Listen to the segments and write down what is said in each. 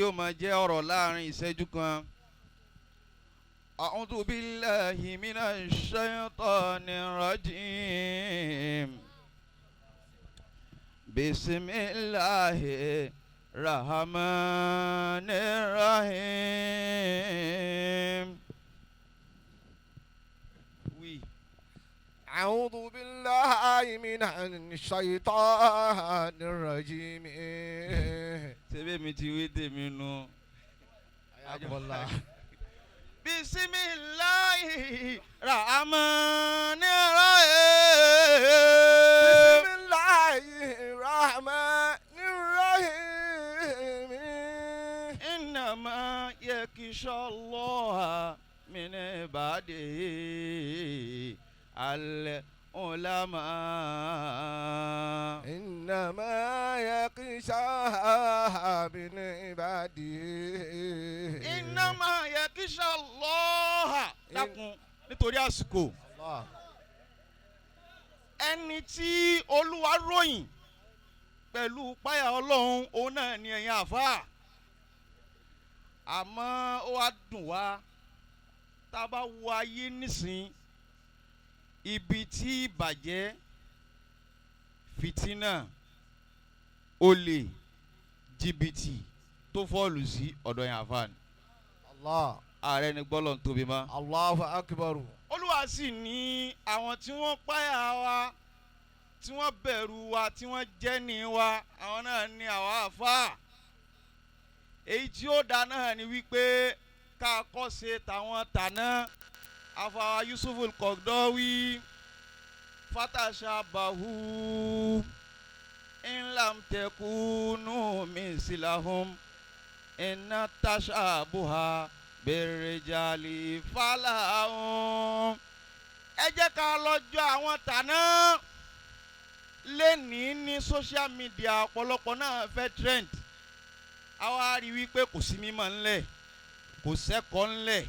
Yóò máa jẹ́ ọ̀rọ̀ láàrin ìṣẹ́jú kan. أعوذ بالله من الشيطان الرجيم بسم الله الرحمن الرحيم. Oui. أعوذ بالله من الشيطان الرجيم. Ṣebí mi ti wí tèmi nu. حياكم الله. بسم الله الرحمن الرحيم. بسم الله الرحمن الرحيم. إنما يخشى الله من عباده العلماء. إنما يخشى من عباده. إنما يخشى الله. Dákun, nítorí àsìkò, الله. ẹni tí Olúwa ròyìn pẹ̀lú páyà Ọlọ́run, òun náà ni ẹ̀yin àfáà. Àmọ́ ó wá dùn wá, tá a bá wo ayé nísìn, ibi tí ìbàjẹ́, fìtínà, olè, jìbìtì tó fall sí ọ̀dọ̀ ẹ̀yin àfáà ni. الله. Ààrẹ ni gbọ́lọ̀ ń tóbi mọ́. الله أكبر. Olúwa sì ní àwọn tí wọ́n páyà wa, tí wọ́n bẹ̀rù wa, tí wọ́n jẹ́ ní wa, àwọn náà ní àwọn àfáà. Èyí tí ó dá náà ni wípé ká kọ́ ṣe tàwọn tàná, àfàwà Yusuf Kọ̀dọ́wí fatashabahu in lam takunu mislahum inna tashabuha birrijali falahum. Ẹ jẹ́ ká lọ́jọ́ àwọn tàná lẹ́nìí ní social media. Ọ̀pọ̀lọpọ̀ náà fẹ́ trend. Àwa rí wípé kò sí mímọ̀ ńlẹ̀, kò sẹ́kọ̀ọ́ ńlẹ̀.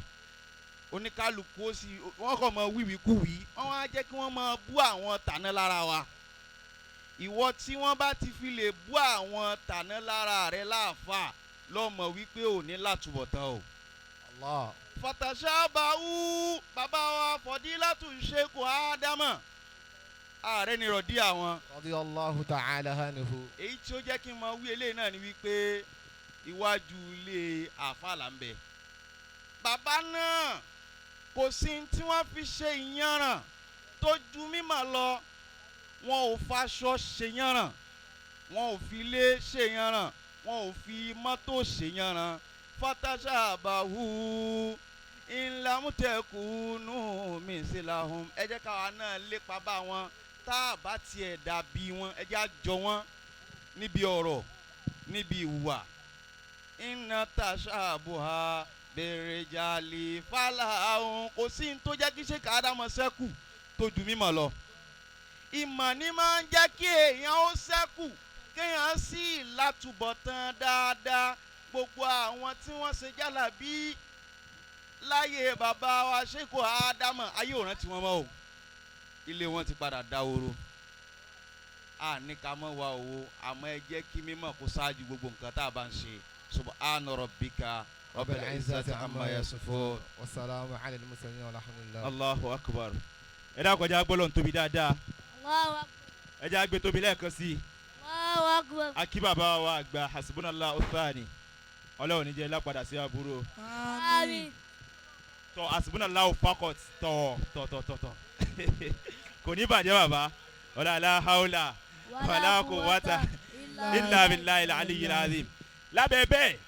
Oníkálukú ó sì wọ́n kàn mọ wíwíkúwí, wọ́n wá jẹ́ kí wọ́n máa bú àwọn tàná lára wa. Ìwọ tí wọ́n bá ti fi lè bú àwọn tàná lára rẹ láàfà, lọ́mọ wípé ò ní látúbọ̀tán o. Allah. Fatashabahu, bàbá wa Fọdílátù Ṣekù Ádámà, ààrẹ ni rọ̀dí àwọn. Radiyallahu ta'ala anhu. Èyí tí ó jẹ́ kí n máa wí eléyìí náà ni wípé iwájú ilé àáfàá là ń bẹ. Bàbá náà, kò sí ní tí wọ́n fi ṣe ìyanràn tó ju mímọ̀ lọ. Wọn ò faṣọ ṣe yanràn, wọn ò fi ilé ṣe yanràn, wọn ò fi mọ́tò ṣe yanràn. Fatashabahu in lam takunu mislahum. Ẹ jẹ́ káwa náà lépa bá wọn. Tá a bá tiẹ̀ dàbí wọn, ẹ jẹ́ á jọ wọn níbi ọ̀rọ̀, níbi ìhùwà. Inna tashabuha birrijali falahun. Kò sí ní tó jẹ́ kí Ṣèkà Ádámọ̀ sẹ́kù tó ju mímọ̀ lọ. Ìmọ̀ ni máa ń jẹ́ kí èèyàn ó sẹ́kù, kéèyàn sì látúbọ̀tán dáadáa. Gbogbo àwọn tí wọ́n ṣe jálàbí láyé bàbá wa Ṣèkò Ádámọ̀, ayé ò rántí wọn mọ́ o. Ilé wọn ti padà dáwòrò. A ní ká mọ̀ wá owó, àmọ́ ẹ jẹ́ kí mímọ̀ kó ṣáájú gbogbo nǹkan tá a bá ń ṣe. Subhana rabbika rabbil izzati amma yasifun. Wasalaamu ala al-mursalin walhamdulillah. Allahu akbar. Ẹ dákun, ẹ jẹ́ agbọ́lọ̀ ń tóbi dáadáa. Allahu akbar. Ẹ jẹ́ agbé tóbi lẹ́ẹ̀kan sí i. Allahu akbar. Akí bàbá wa àgbà, hasbunallah uthani. Ọlọ́run ní jẹ́ lápadà sí aburú. Àmín. Tọ hasbunallah fakọt tọ tọ tọ tọ tọ kò ní bàjẹ́ bàbá. Wala la hawla wala quwwata illa billahi al-aliyyil azim. Lábẹ́ bẹ́ẹ̀.